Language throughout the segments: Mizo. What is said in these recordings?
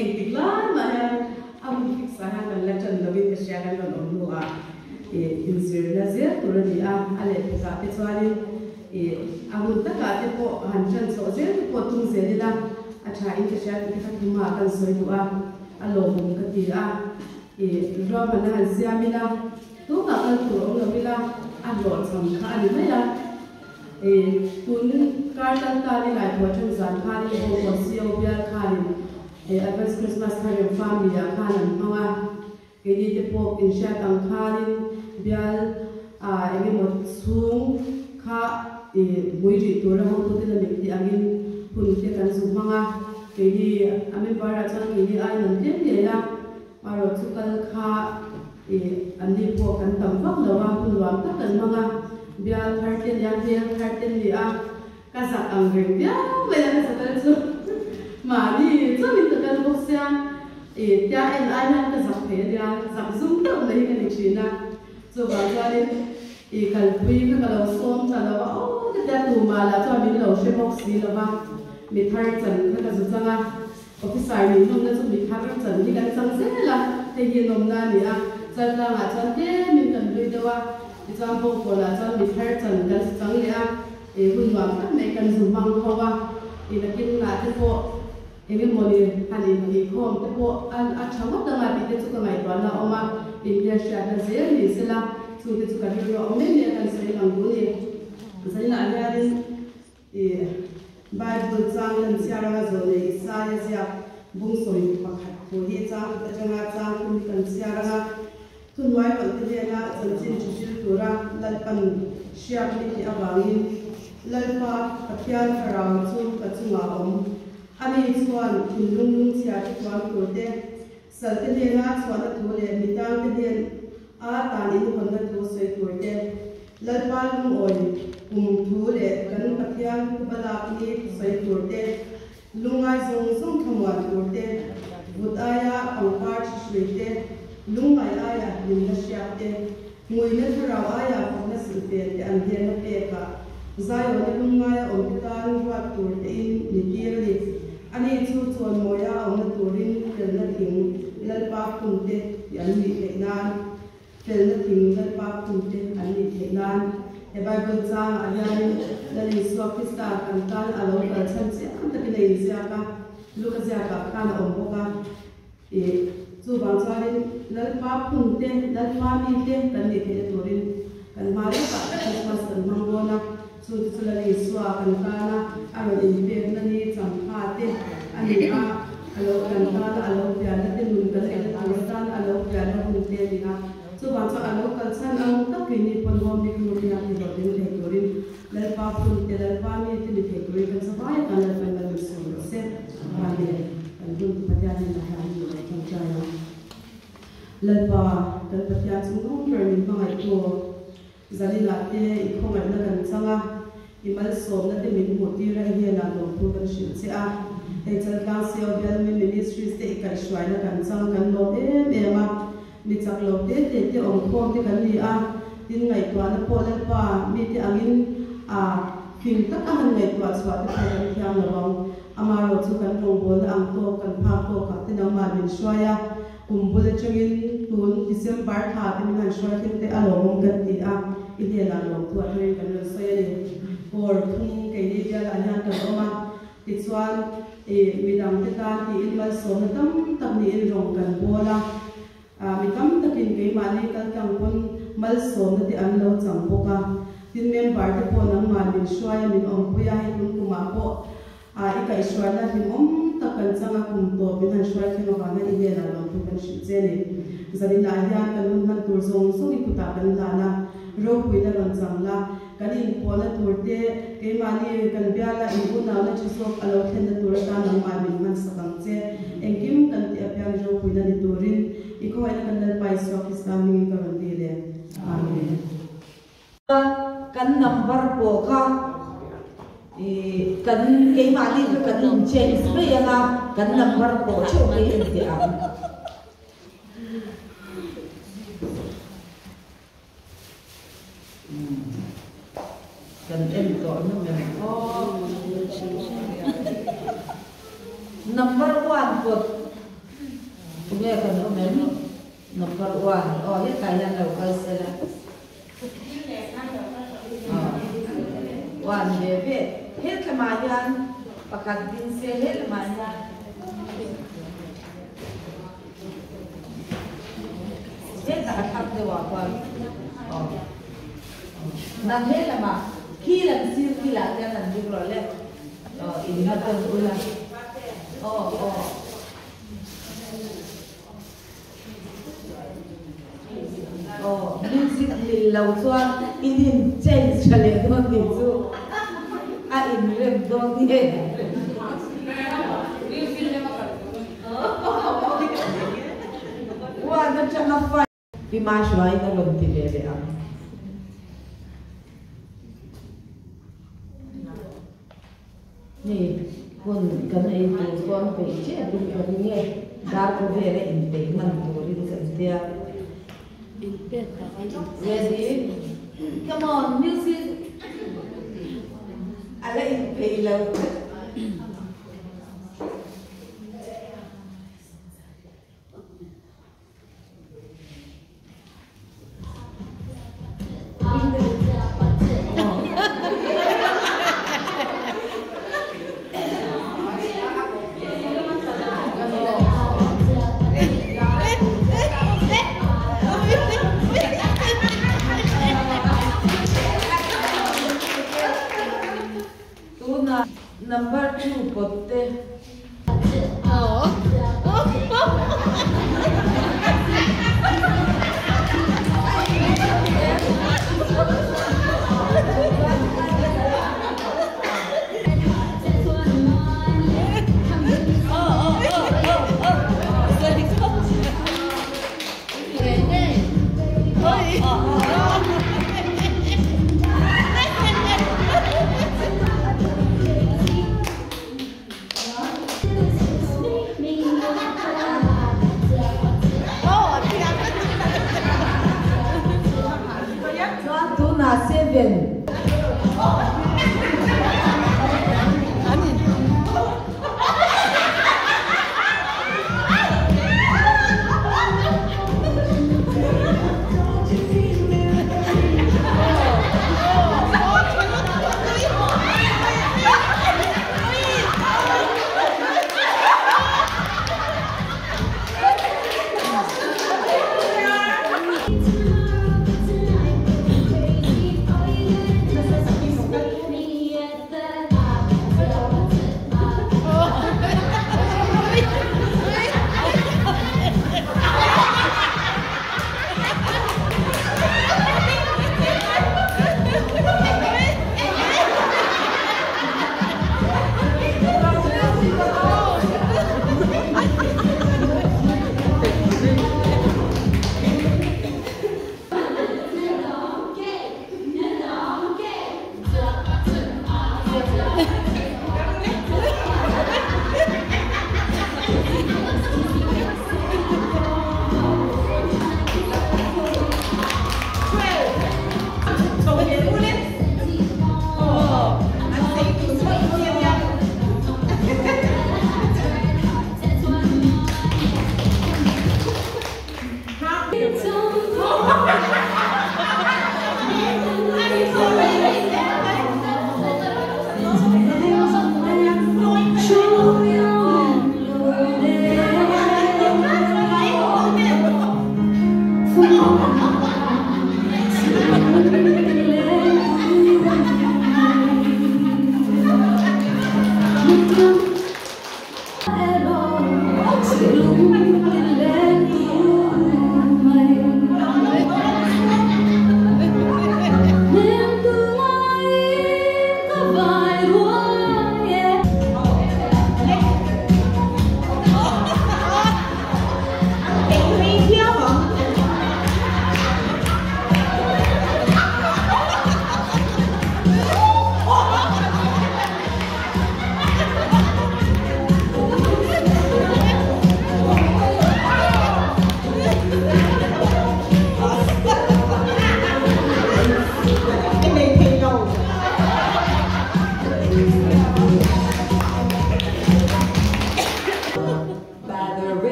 Engtik lai mah hian a hun fix ah hian kan la ṭan lovin ka hria kan rawn awm hnuah ih inzirna zel tur a ni a, a lehphekah te chuanin ih a hun takah te pawh han ṭan chhoh zel te pawh tum zel ila a ṭha in ka hria tih te kha thuma kan sawi duh a, a lawmawm ka ti a, ih ruahmanna han siam ila tumah kal tur awm lo ila a hlawhchham kha a ni mai a. Tun kar kal ta ni lai pawh then zan khanin aw pawh CO bial khanin Advance Christmas kha rem family ah khan an hmang a, keini te pawh inhriat ang khanin bial ah eng emaw chhung kha hmui rih tura hotu ten a min tih angin hun te kan zu hmang a, keini a member ah chuan keini aiin an tlem ngei a, erawh chu kal kha Ih, an ni pawh kan tam vak lo a, hun nuam tak kan hmang a, bial thar te nia, hmel thar te ni a, ka zak ang reng viau mai a, ka zakal chu mahni chauhin ka kal bawk sia, ih, tia en ai hian ka zak thei a nia, zak zum deuh mai hi ka ni thin a, chuvang chuanin ih, kalpui kha ka lo sawm ta lo a, aw ka tia tumah lah chuan min lo hre bawk si lo va, mi thar chan kha ka zu chang a. Officer nih nawmna chu mi thar chan hi kan chang zel a, hei hi nawmna a ni a, Chaltlangah chuan tlemin kan hlui deuh a, tichuan Bawngkawnah chuan mi thar chan kan chang leh a, ih hun nuam tak mai kan zu hmang ho a, ih nakinah te pawh eng emawni han intihkhawm te pawh a a tha ngawt ang a tih te chu ka ngaihtuahna a awm a, inhmel hriatna zel ni sela chungte chu ka rilru a awm em em a kan sawi lang duh a ni. Zaninah hianin. I Bible chang kan chhiar anga zawh nei Isaia ziak bung sawi pakhat thu hi chang khat atanga chang thum hi kan chhiar anga thuhnuai rawlh te hnena chanchin tha hril tura Lalpan hriak ni tih avangin Lalpa Pathian thlarau chu ka chungah a awm. Ani chuan thinlung lungchhia te tuam tur te, sal te hnena chhuahna thu leh mitang te hnen a tan inhawnna thu sawi tur te, Lalpa lungawi kum thu leh kan Pathian phuba lak ni sawi tur te, lungngai zawng zawng thlamuan tur te, vut aia pangpar thi hrui te, lungngai aia hlimna hriak te, nguina thlarau aia fakna silhfen te an hnenna pekah Zion-a lungngaia awmte tan ruat tur tein ni tir a ni. Ani chu chawnmawia awmna turin felna thing Lalpa phunte tih an nih theih nan. Felna thing Lalpa phunte an nih theih nan he Bible changah hianin Lal Isua Krista kan tan a lo kal chhan chiang takin a inziak a, Luka ziakah khan a awm bawk a. Ih, chuvang chuanin Lalpa phunte, Lalpa mite kan nih theihna turin kan hma lawkah Christmas kan hmang dawn a, chungte chu Lal Isua kan tana a rawn inpekna ni changkha te a ni a, a lo kan tana a lo pianna te nun kan neihna tur atana a lo pianna hun te a ni a. Chuvang chuan a lo kal chhan ang takin ni pawn home bik lutin a ti hlawhtling thei turin Lalpa phunte, Lalpa mite ni thei turin kan zavai a tan Lalpan Lal min sawm rawh se. Amen. Kan hun chu Pathian in a hlan in lo tawngtai ang. Lalpa, kan Pathian chung rum ber min hmangaihtu, Zaninah te i khawngaihna kan chang a, i malsawmna te min hmuh tir a, i hnenah lawmthu kan hrilh che a. Hei Chaltlang CO Bialmi Ministries te i kaihhruaina kan chang kan lawm em em a, mi chak lo te te te awmkhawm te kan ni a, tin ngaihtuahna pawh Lalpa mite angin a fing tak a han ngaihtuah chhuah te pawh kan thiam lo ang. Amaherawh chu kan rawngbawlna ang tawk kan phak tawkah te nangmah min hruai a, Kum bul atangin tun December thla te min han hruai thleng te a lawmawm kan ti a, i hnenah lawmthu a tharin kan rawn sawi a ni. Kawr thum keini bialah hian kan awm a, tichuan i midang te tan tiin malsawmna tam tak niin rawng kan bawl a, mi tam takin keimahni kaltlang pawn malsawmna te an lo chang bawk a, tin member te pawh nangmah min hruai a min awmpui a, hei tun kumah pawh A, i kaihhruaina hlimawm tak kan chang a, kum tawp min han hruai thleng avang hian i hnenah lawmthu kan hrilh che a ni. Zaninah hian kan hun hman tur zawng zawng i kutah kan hlan a, ropuina rawn chang la, kan inpawhna tur te, keimahni kan biala in unauna tha zawk a lo thlenna tur atan nangmah min hman sak ang che. Engkim kan tih apiang i ropuina ni turin i khawngaihna kan Lalpa Isua Krista hmingin ka rawn dil e. Amen. Kan number pawh kha ih kan keimahni kha kan in change mai anga kan number pawh theuh hi en teh ang. Kan en tawh nu em aw. Number one kawt. Tunge kan awm em? Number one. Aw hetah hian lo kal sela. Aw one ve ve. Hetlamah hian pakhat ding se helamah hian. Hetah a thlak deuh ah khuan aw nang helamah khi lam sir kilah hian an ding rawh le aw in la tawn ula aw aw. Aw music mil lo chuan in in change tha leh dawn tih chu a inrem dawn nge. One atanga five. Pi Mahruaiin a rawn ti ve leh ang. Hei hun kan ei tur chuan peih chiah ding ka ring e, dar khawvela inpeih hman turin kan tia. Ready? Come on, music! A la inpeih lo. Tuna number two pawt te. Chuan tunah seven.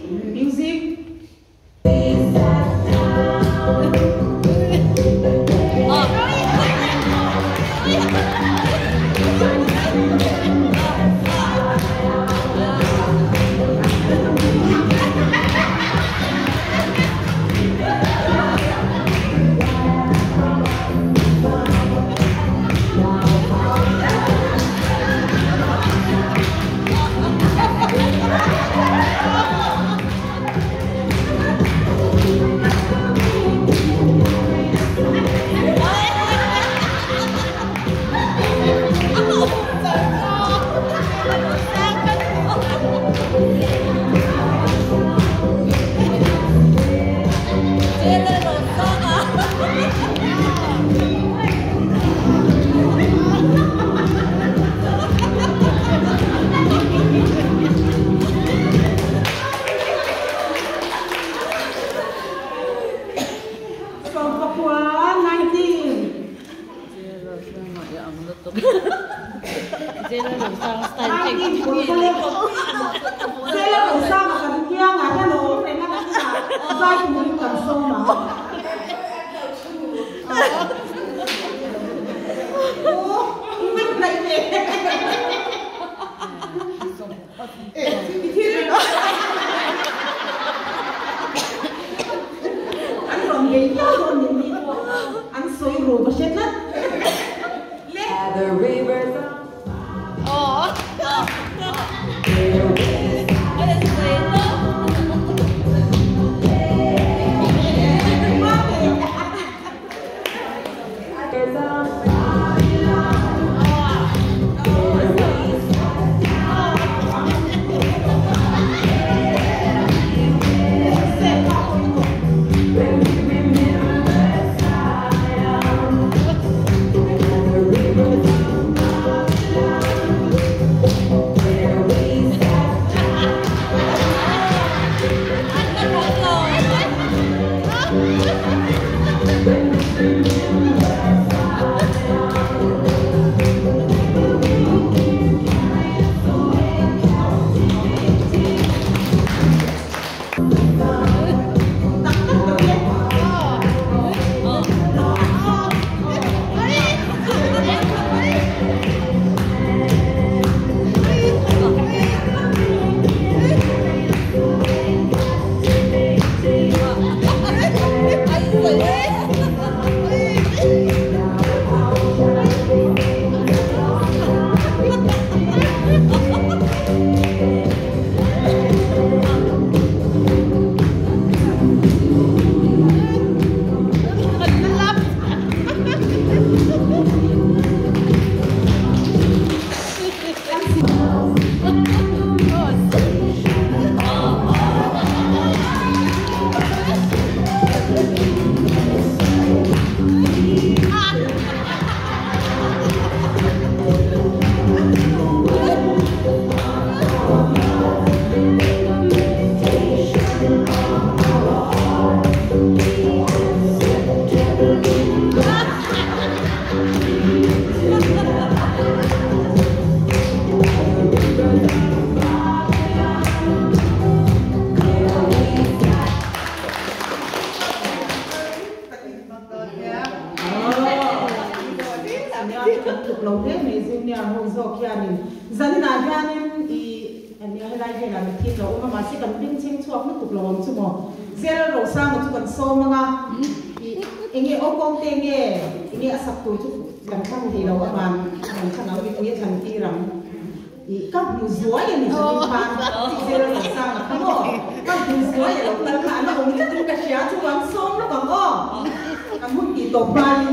Music. khianin zaninah hianin i ania helai velah mitthi tlo awm a mahse kan bengchheng chhuak lutuk lo ang chu maw Zel Rosanga chu kan sawm anga i enge aw kawngte nge enge a sak tur chu kan thlang thei lo avan kan thlang ang mipui a thlan tir ang. Ih ka hmu zuai a ni zanin khan Zel Rosanga kha maw ka hmu zuai a lo kal kha a la awm tlatin ka hria chu an sawm lawk ang aw kan hun tih tawp hmain.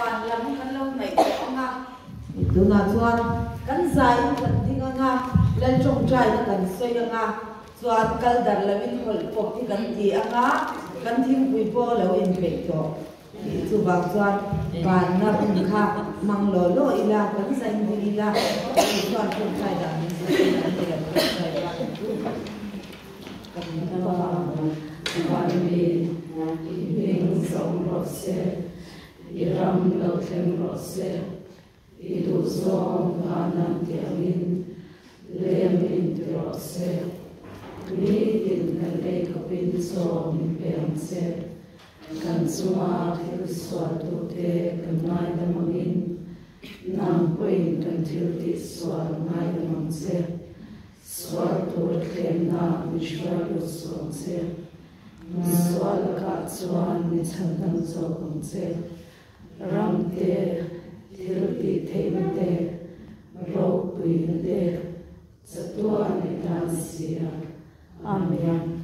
Van lam kan lo ngaih tawh ang a. Tunah chuan kan zaiin kan ding ang a, Lal tawngtaina kan sawi ang a. Chuan kal darh loin hawlh pawp hi kan ti ang a, kan thingpui pawh lo inpeih tawh tih chuvang chuan banna hun kha hmang law law ila, kan zain ding ila, tih chuan tawngtai dan min zirtir an ni lo tawngtai dan chu kan Pa Vanmi i hming zawng rawh se, i ram lo thleng rawh se. I duhzawng vanan tiangin lem in ti rawh se. Nitin kan ei khawpin chaw min pe ang che. Kan chunga thil sualtute kan ngaidam angin nang pawhin kan thil tihsual ngaidam ang che. Sual tur thlemna min hruai lut suh ang che. Misual lakah chuan mi chhandam zawk ang che. Ram te, thil tih theihna te, ropuina te, chatuan i tan si a. Amen.